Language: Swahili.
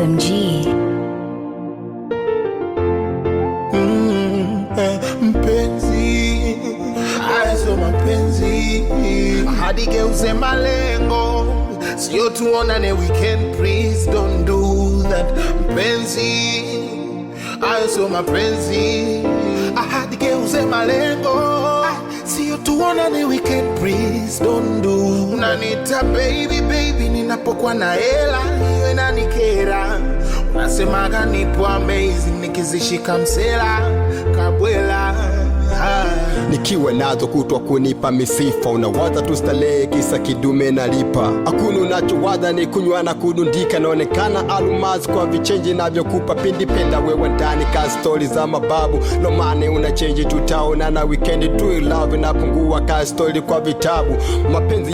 SMG. Mpenzi, haya sio mapenzi, hadi geuze malengo, sio tuonane weekend, please don't do that. Mpenzi, hayo sio mapenzi, ahadi geuze malengo, sio tuonane weekend, please don't do. Unaniita baby baby ninapokuwa na hela, hiyo inanikera. Unasemaga nipo amazing nikizishika msela kabwela, ah. Nikiwa nazo kutwa kunipa misifa, unawaza tu starehe kisa kidume nalipa. Hakuna unachowaza ni kunywa na kudundika, naonekana alumazi kwa vichenji navyokupa pindi penda wewe ndani ka stori za mababu lomane una chenji, tutaona na weekend tu, love inapungua ka stori kwa vitabu mapenzi.